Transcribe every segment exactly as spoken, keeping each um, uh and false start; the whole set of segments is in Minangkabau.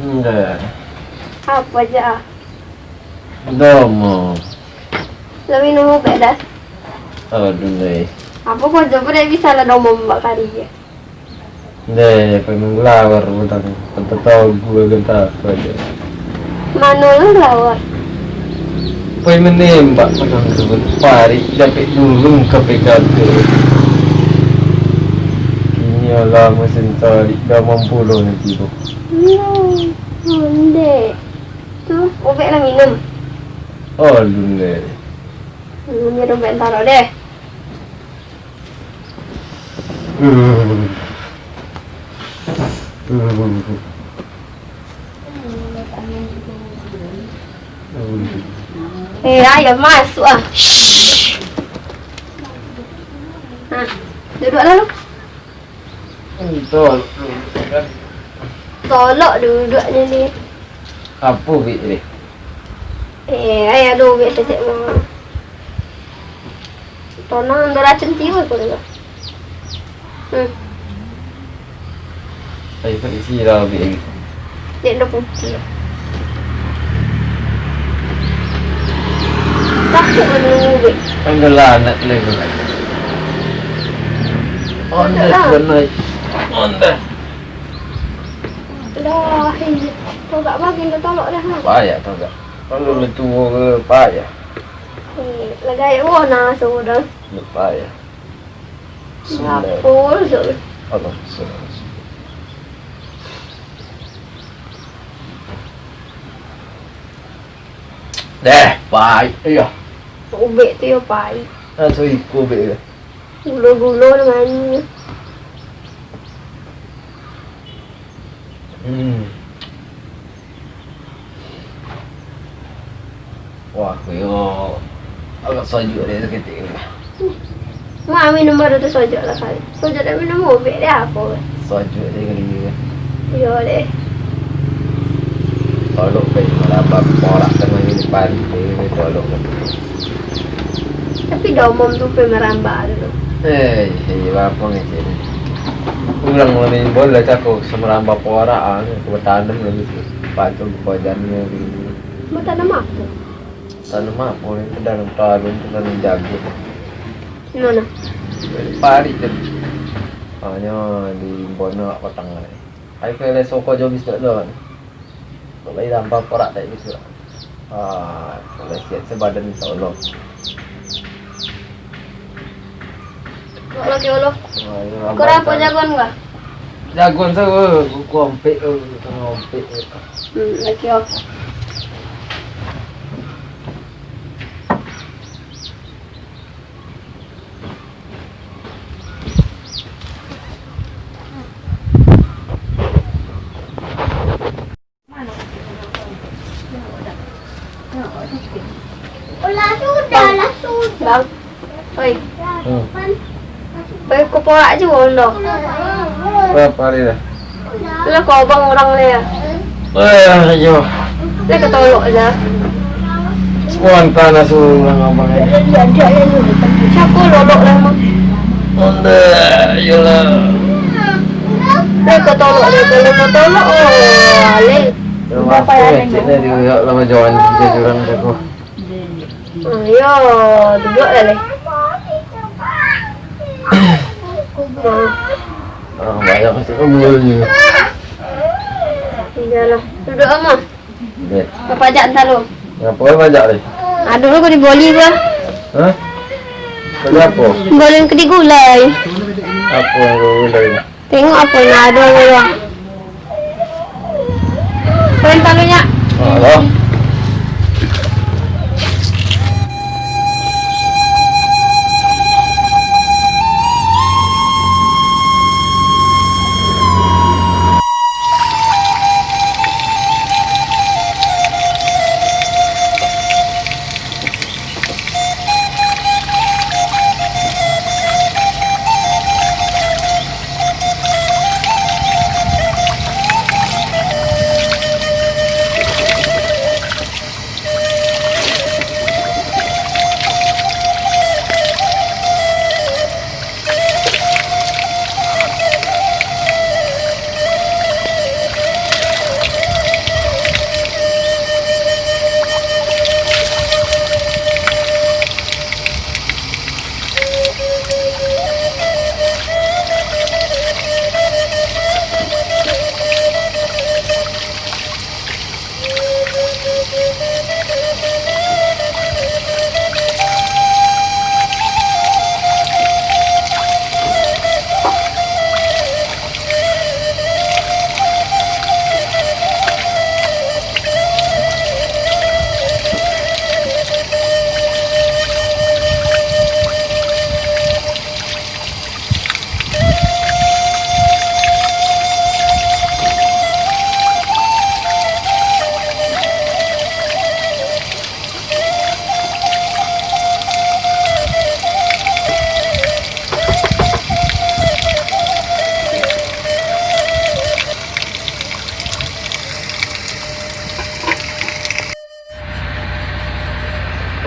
Ndak. Apo ja? Domo. Lah minum ubek dah. Aduh, deh. Apo kau coba dek bisa lah domo mbak kari je? Deh, pai manggalawar pulang. Tanpa tahu gue genta apa aja. Mano lah galawar? Pai menembak pulang ke parik, dapek dulung ke P K P. Kini alah mesin tarik dah mampu lo nanti tu. Hmm, ondeh. Tu, ubek lah minum. Oh, lundeh. Hmm, minum ubek taro deh. Eh, ayo masuk ah. Shh. Nah, duduk lah lu. Tolok duduk ni ni. Apo ubek tadi? Eh, ai ado ubek saketek mah. Tonang ado racun tiwa ko tu. Hmm. Ai, kok isi lah ubek lagi. Dek dah putih. Takut ado ubek. Kan dah lanak lagi. Onda lah. Onda. Lah, iya. Togak bagi lo tolok dah, ha. Payah togak. Kalau lo tuo ke payah. Eh, lagai wo na so dah. Lo payah. Lapor so. Apa? So, so. Deh, pahit iyo. Ubek tu yo pahit. Ah, so iko ubek yo. Gulo-gulo dengan Hmm. Wah, aku yo agak sajuak dek saketek ko. Mak, minum baru tu sajuak lah kali. Sajuak dek minum ubek dek apo? Sajuak dek kali ko. Iyo deh. Tolok pai marambah porak tangah ni pari, tolok. Tapi domom tu pai marambah tu. Eh, iyo, apo ngecek ni? Urang mani bola cako samarambah porak ah, aku batanam lagi tu. Pacul bajannyo gitu. Mau tanam apa? Tanam apa ni? Tanam talun tu, tanam jagung. Di mana? Di parit tu. Hanyo di Bono Kotang ni. Ai, kalau soko jo bis dak ado. Kok lai dampar porak tak bisa. Ah, kalau siap sebadan insya Allah. Kok lagi Allah? Ah, ya, Kau apa jagoan gua? Jagoan tu, gua ompek tu, gua ompek tu. Hmm, lagi Allah. Lah sudah, lah sudah. Bang. Oi. Hmm. Oi, ko porak juo ndo. Berapa hari dah? Lah ko abang urang le. Eh, yo. Le ka tolok aja. Spontan lah suruh urang abang ni. Siapo lolok lah, Mang? Onda, iyolah. Le ka tolok, le ka tolok, oh, ale. Yo, maaf, cek ni, di, lama jalan, di jurang, cek ko. Ah, yo, duduak lah, le. Ah, banyak masuk umurnya. Iyolah, duduak, Mang. Dek. Bapajak antah lu. Ngapo bapajak, dek? Aduh, lu kok diboli gua. Hah? Boli apo? Boli kedi gulai. Apo yang kau gulai? Tengok apo yang ado gua. Kau yang talunya. Halo.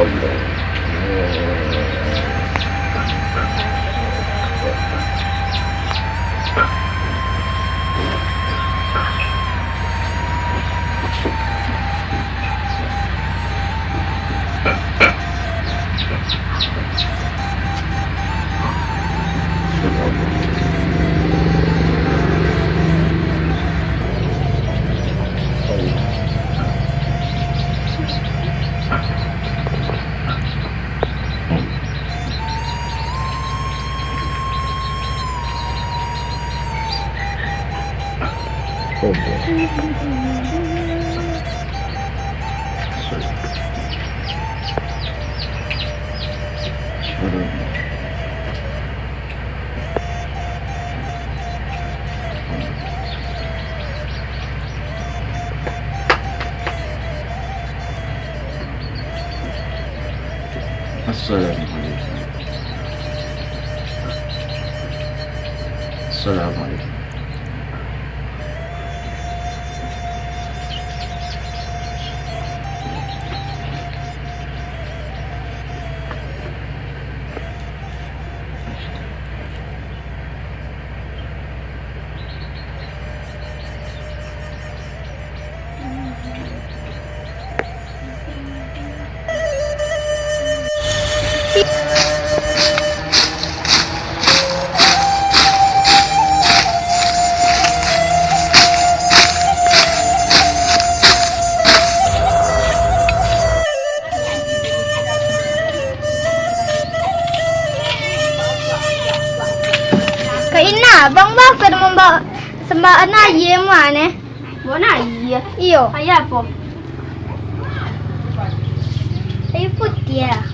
Assalamualaikum. Assalamualaikum. Ka ina, bang, bang, kada mambawa sambaan aia mah, neh. Bawa aia? Iyo. Aia apo? Aia putiah.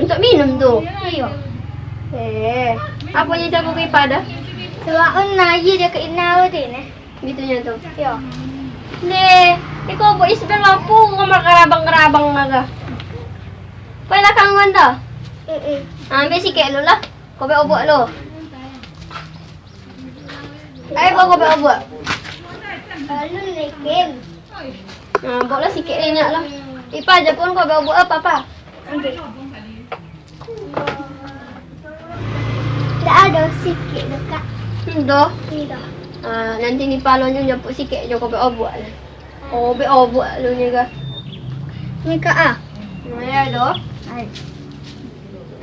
Untuak minum tu? Iyo. Eh, apo nyo campua ka Ipa dah? Sambaan aia dek ka ina tadi, neh. Gitu nyo tu. Iyo. Deh, iko buek Isbel apo, ngomong karabang-karabang naga. Pai lah kanguan dah. Mm-mm. Ambiak sikek lu lah. Kau buek obuak lu. Ayo, kau buek obuak. Alun, Ken. Nah, buek lah sikek nyo lah. Ipa aja pun kau buek obuak apo-apo. Ambiak. Ndak ado sikek doh, Kak. Ndak? Ndak. Ah, nanti ni palonyo japuik sikek jo kau buek obuak lah. Kau buek obuak lu ni, Kak. Ni, Kak, ah. Nah, ya doh. Ai.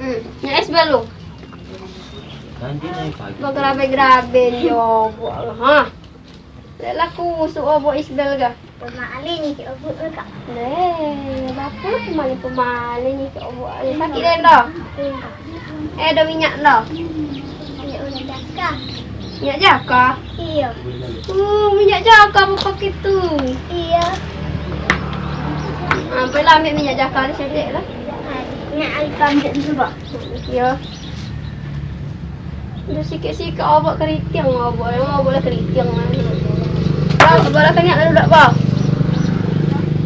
Hmm, nyo es balu. Nanti naik pagi. Bagarabe-garabe ni obuak lu, ha. Lek lah kusuk obuak Isbel, Kak. Pamali ni, Kak, obuak, Kak. Leh, bapo lah pamali-pamali ni, Kak, obuak. Sakik den doh? Iyo. Eh, ado minyak doh? Minyak jaka. Minyak jaka? Iyo. Oh, minyak jaka bapakai tu? Iyo. Ah, apolah, ambiak minyak jaka ni saketek lah. Ah, minyak jaka ambiak dulu, Bang. Iyo. Udah sikik-sikik obuak keriting, obuak, obuak lah keriting lah. Bang, sebelah kan nak duduk, Bang?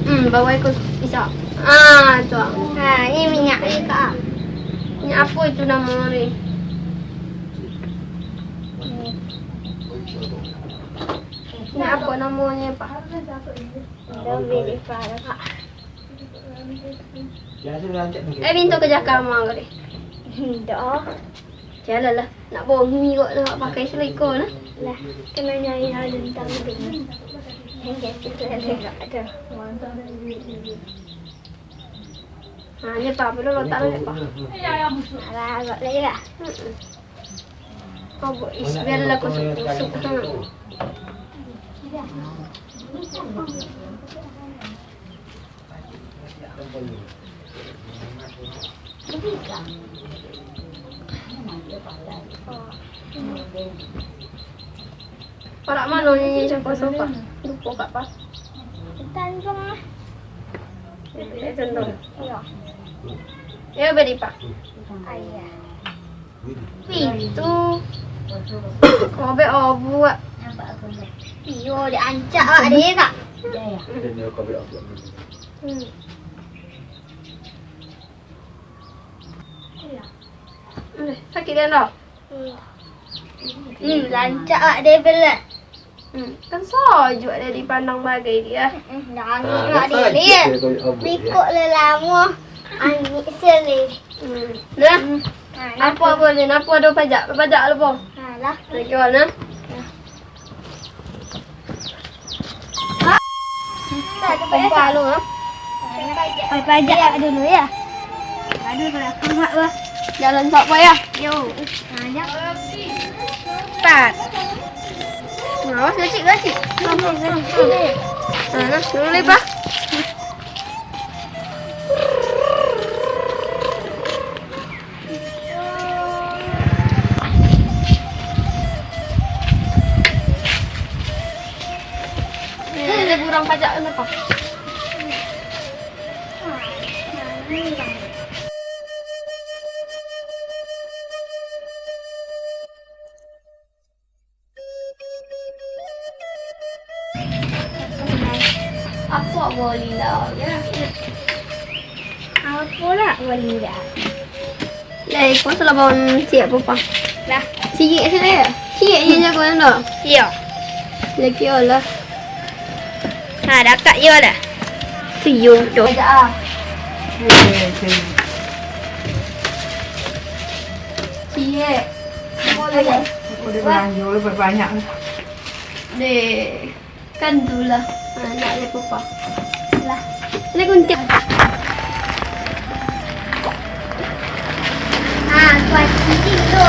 Hmm, bawa ikut pisau. Ah, tu. Ah, ni minyak ni, Kak. Minyak apa itu nama ni? Minyak apa namanya, Pak? Dah beli, Pak. Eh, minta ka jaka mah kali. Indak. Jalan lah. Nak bongi kok nak pakai seleko nah. Lah, kena nyai alun tahu dulu. Yang kecil tu ada. Ha, ni apa? Belum letak lagi, Pak. Alah, agak lagi lah. Mm-mm. Kau buat is biar lah kusuk-kusuk. Ha. Parak mano nyo, nyo, siapa, siapa? Lupo kak, Pak. Tanjung lah. Eh, Tanjung. Iyo. Iyo, beri, Pak. Ayah. Itu. Kobek obuak. Iyo, diancak awak deh, Kak. Hmm. Hmm, sakik dia dah? Hmm. Hmm, lancak awak deh, Bel. Hmm, kan sajuak dia dipandang bagai dia. Hmm, dah angin awak deh, Bel. Bikuk lah lamo. Anik sele. Hmm. Nah. Hmm. Ha, apo, apo ni? Apo ado pajak? Pajak apo? Ha, lah. Lagi awak nah. Pompa lu, ha? Pajak dulu ya. Aduh, kalau aku mak bah. Jalan tok po ya. Yo. Nah, awas gacik, gacik. Nah, nah, dulu lebar. Ni, ada burang pajak kan apa? Apo boleh lah, ya. Apo lah boleh lah. Lai, puas lah bawang ciek, Papa. Lah. Ciek se lah, ya? Ciek je jago ando. Iyo. Lagi olah. Ha, dakak je lah. Tuyung tu. Aja ah. Ciek. Boleh. Udah belanjo lu banyak. Deh. Kan tu lah. Ha, nak le Papa. Lah. Le gunting. Ha, kuat ciek tu.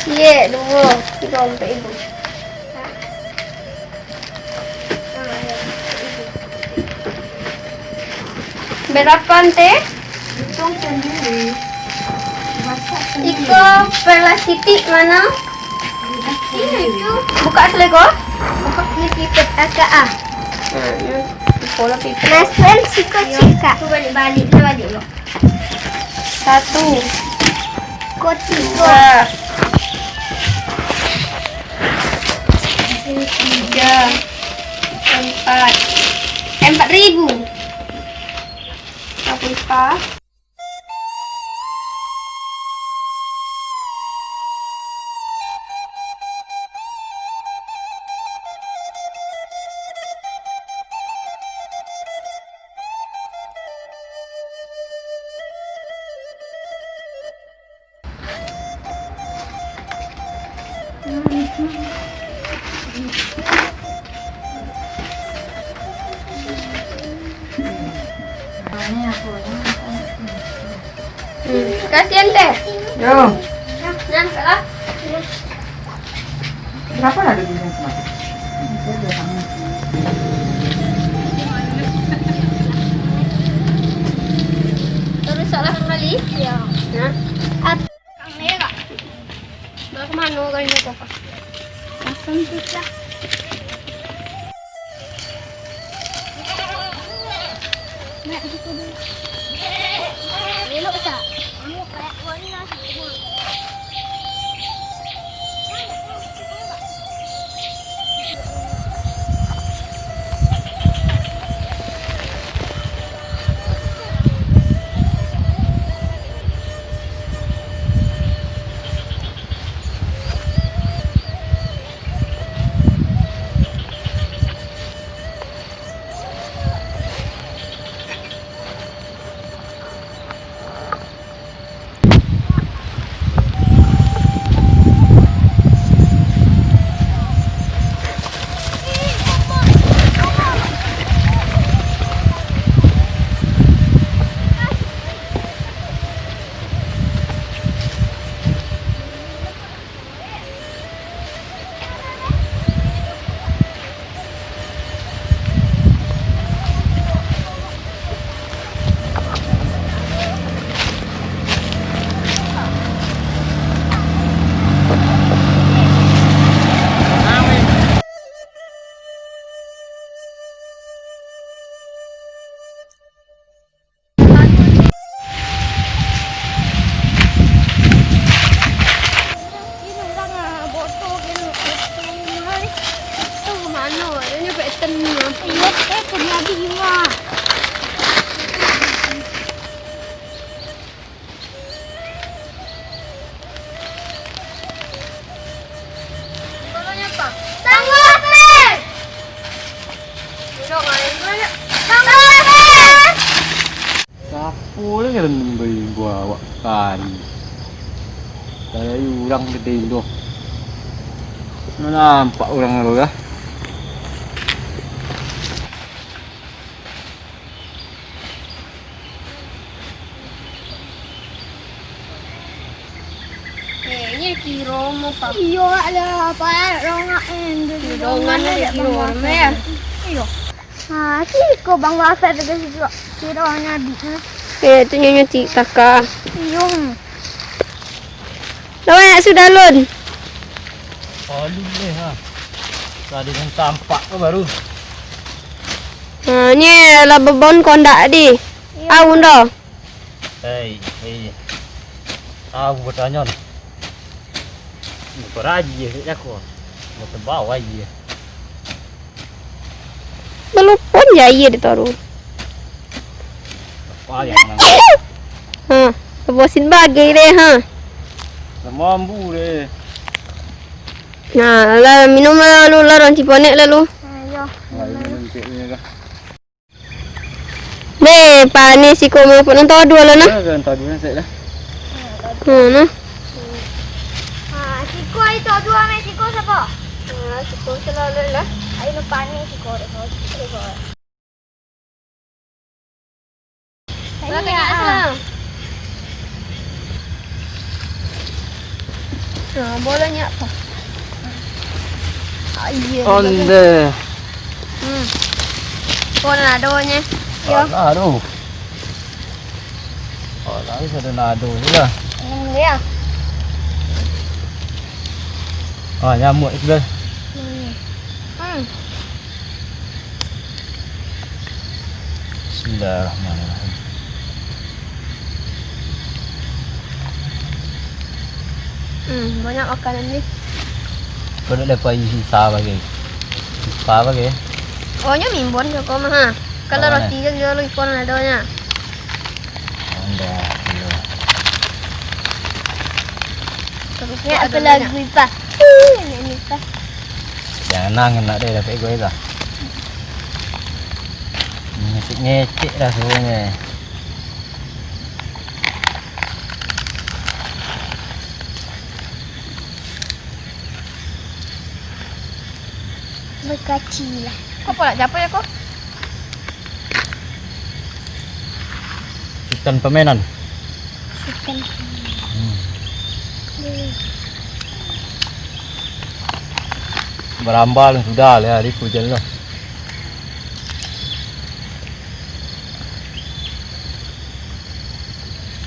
Ciek, duo, tigo, ampek ribu. Berapo, Teh? Hitong sandiri. Masak sandiri. Iko plastik mano? Ini tu. Buka seleko. Buka ni pipet kakak ah. Hmm, iko lah pipet. Nasel siko cika. Tu balik-balik, tu balik lo. Satu. Ko tigo. Dua. Tiga. Empat. Empat ribu. Apa lupa? Hmm, kasihan teh. Yo. Nah, nah, salah. Kenapa ada di sini semua? Terus salah kembali? Iya. Nah. At- Kamera. Bawa ke mana orangnya tu, Kak? Langsung tu lah. Nak di situ dulu. Elok tak? Elok, kayak warna sih. Tangguh, Peh! Boleh rendam bari buah awak kari. Dari urang gede indoh. Nampak urang tu lah. Eh, inyo kiro mo, Pak. Iyo, lah, Pak, rongak, eh, Kiro dongan dongan aja aja kiro, Bang Wafat. Ya? Iyo. Ha, siko Bang Wafat tu, guys, tu. Kiro nyo abih, ha. Eh, tu nyo nyo ti kaka. Iyo. Lawan nak sudah, Lun. Alun deh, ha. Tadi kan tampak ke baru. Ha, ni lah babon kondak di. Iyo. Aun doh. Hei, hei. Tahu batanyo ni. Ni baraji je, cak aku. Mau tebau aja. Balupon je aia ditaruh. Apa yang nang Ha, bosin bagai deh, ha. Dah mambu deh. Nah, lah, minum lah lu, lah, roti ponek lah lu. Ayo. Lah, ini nanti ni lah. Beh, panih siko mah, pun nonton dua lah, nah. Nah, nonton dua, saya dah. Hmm, nah. Ha, siko itu dua, meh, siko siapa? Ha, siko selalu lah. Ayo, nu panih siko deh, siko. Lah, kena ah. Nah, bolanya apa? Ah, iya, Onde. Hmm. Kau nak doanya? Ya. Alah, aduh. Alah, bisa ada nado je lah. Hmm, ya. Ah, nyamuk itu dah. Hmm. Hmm. Bismillahirrahmanirrahim. Hmm, banyak makanan ni. Kau nak dapat isi sah bagi. Sah bagi. Oh, nyo mimbon jo kau mah, ha. Kalau roti kan jual ikon adonya. Anda, iya. Ini apa lagu, Ipa? Ini, Ipa. Jangan nangis nak deh, dapat gue lah. Ngecek-ngecek dah suruhnya. Bakaci lah. Kau pula siapa ya, kau? Sultan pamenan. Sultan pamenan. Hmm. Barambal sudah lah, hari hujan lah.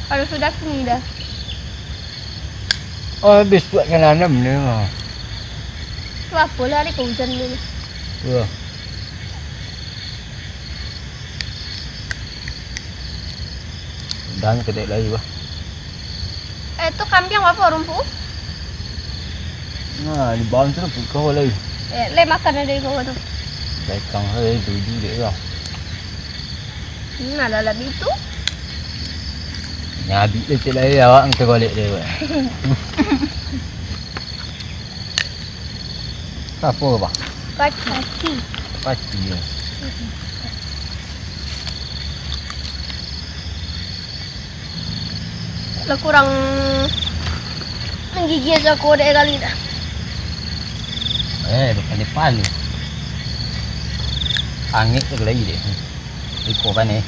Kalau sudah sini dah. Oh, habis buat kan nanam ni, ha. Tu apolah hari hujan ni. Iya. Dan kedek lai, bah. Eh, tu kambiang apa rumpu? Nah, di bawah tu rumpu kau lai. Eh, lai makan ada di bawah tu. Daikang lai, duduk dek kau. Hmm, alah-alah bitu. Nyabik lecek lai awak, engke balik deh, wak. Apo, Bang? Paci. Paci, yo. Lah kurang manggigis aku dek kali dah. Eh, bukan depan ni. Angek tu lagi deh. Iko kan, eh.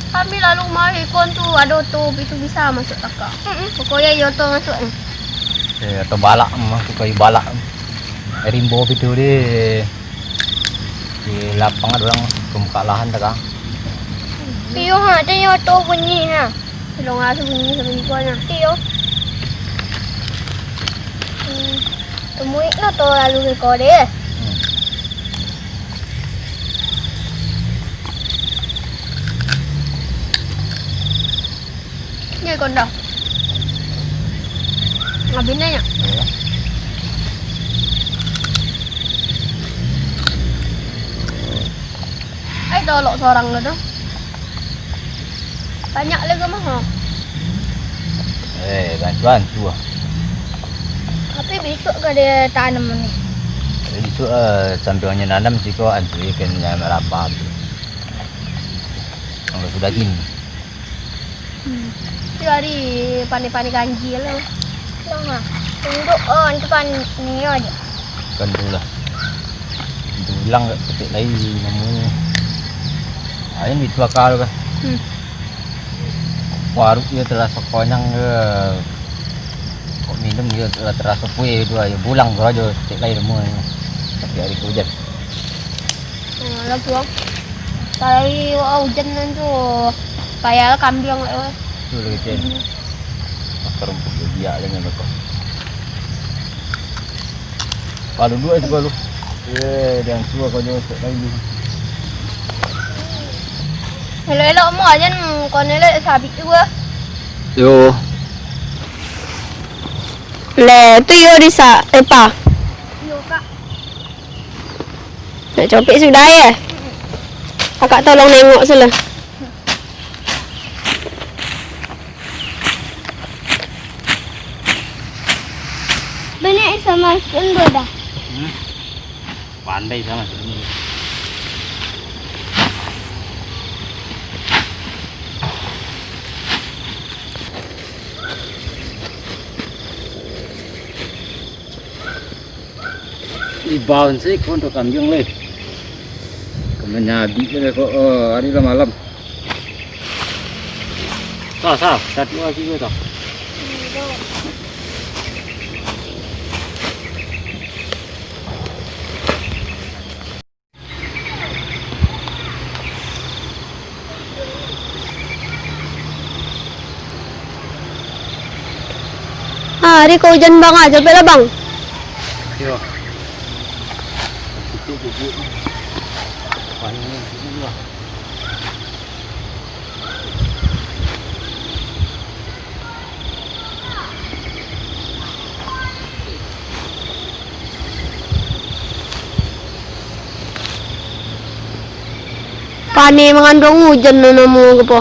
Kami lalu mari kon tu, ado tu, itu bisa masuk taka. Mm-mm. Pokoknya iyo tu masuk ni. Eh, atau balak, masuk kayu balak. Rimbo pitu di, di lapang ada orang pembuka lahan dah, Kang. Iyo, ha, tu iyo tu bunyi, ha. Tolong lah bunyi sama iko nya. Iyo. Hmm. Temui no to lalu ke kau deh. Hmm. Ni kau dah. Ngabinnya ya? Iya. Ai, tolok sorang ke tu. Banyak lagi mah, ha. Eh, bantu-bantu lah. Tapi besok ka dia tanam ni. Tapi besok, eh, sambil nanam siko, antu ikan yang merabah tu. Kalau sudah gini. Hmm. Itu hari pandai-pandai ganjil lah. Tunggu. Tunduk, oh, itu pan-, ni aja. Kan tu lah. Itu hilang kat ketek lain namonyo. Lain itu akal kan. Hmm. Waruk dia terasa konyang ke. Kok minum dia lah taraso pueh tu ayo pulang tu ajo, tek lai rumah ni. Tapi hari tu hujan. Hmm, lah pulang. Kalau hujan nan tu, payah lah kambiang lah. Tu lagi hujan. Hmm. Makan rumput dia biak je nyo tu. Kalau dua suka lu. Eh, dan suka kau jawab tek lai. Elok-elok mu aja, kau ni elok sabik tu ah. Yo. Leh, tu yo di sa-, Epa. Yo, Kak. Nak copik sudah, ya? Kakak tolong nengok sudah. Banyak sama sendok dah. Hmm. Pandai sama sendok. Ibaun se ko untuak kambiang lai. Ka manyabik se ko, oh, ari lah malam. Sah, sah, satu lagi ko tu. Ah, ari ko hujan, Bang, ah, capek lah, Bang. Yo. Tutup bubuak ni. Paling ni, sini lah. Paneh mangandung ujan nan namo ko po.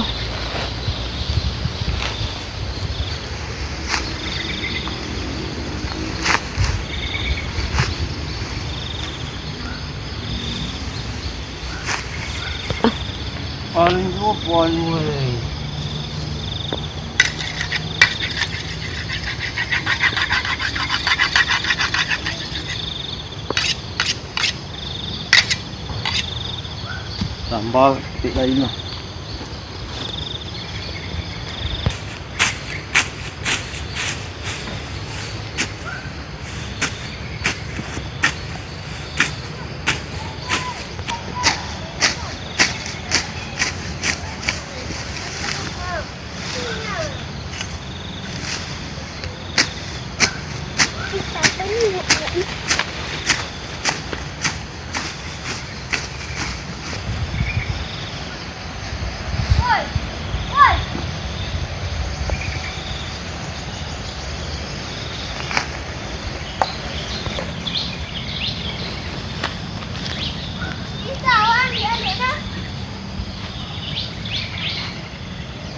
Paling juo pohon, weh. Tambah ketek lain lah.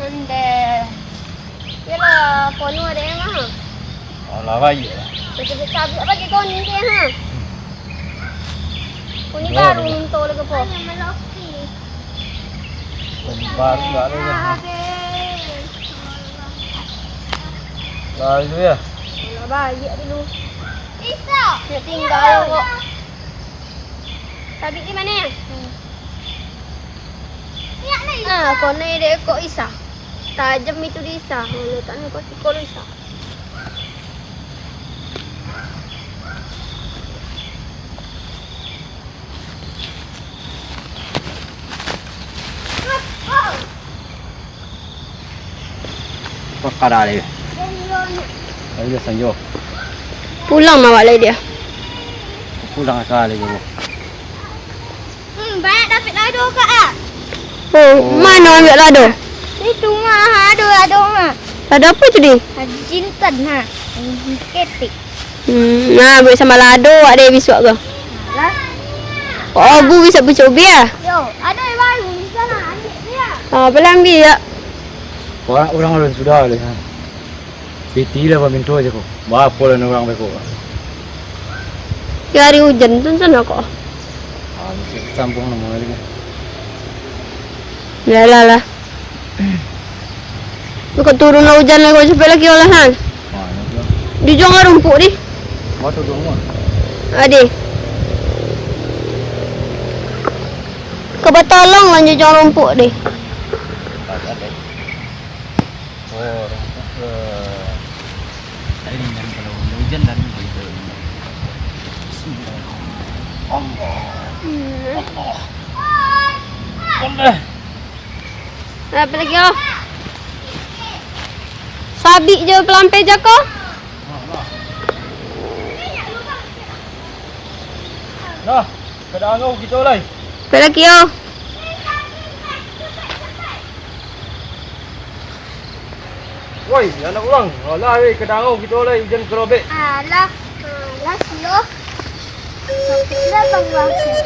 Ondeh. Yolah, kono ado yang mah. Alah, baik lah. Sabik-sabik apo lagi kau ni, ha? Kau ni baru minta lagi, po. Kau ni baru lah, ha? Lah, itu ya? Alah, baliak dulu. Nak tinggal kok. Sabik di mana? Ah, konai dek kok Isa. Tajam itu di Isa. Letaknyo kok siko Isa. Pakara deh. Ayo, sanjo. Pulang awak lai dia. Pulang ka lai, Bu. Hmm, banyak dapik lado, Kak, ah. Oh, mano ambiak lado? Itu mah, ado lado mah. Lado apo tu, Di? Lado jintan, ha. Ketek. Hmm, nah, buek sambal lado, awak deh bisuak ko. Alah. Oh, bu bisuak bucok ubi ah? Yo, ado yang baru di sana, ambiak dia. Ah, apolah ambiak. Urang, urang alun sudah leh. Piti lah paminto aja ko. Baapo lah urang beko. Yo, ari ujan tu sana ko. Ah, sambuang namo lagi. Yalah lah. Bukan turun lah ujan lah, kau capek lagi olahan. Di juang lah rumpuk di. Ade. Kau batolong lah juang rumpuk deh. Bismillah. Allah. Allah. Allah. Apo lagi, oh? Sabik jo palampeh jako. Nah, kada angau kito lai. Apo lagi, oh? Woi, anak urang, alah, weh, kada angau kito lai, ujan karobek. Alah, alah, sio. Sakik dah, Bang Wahyu.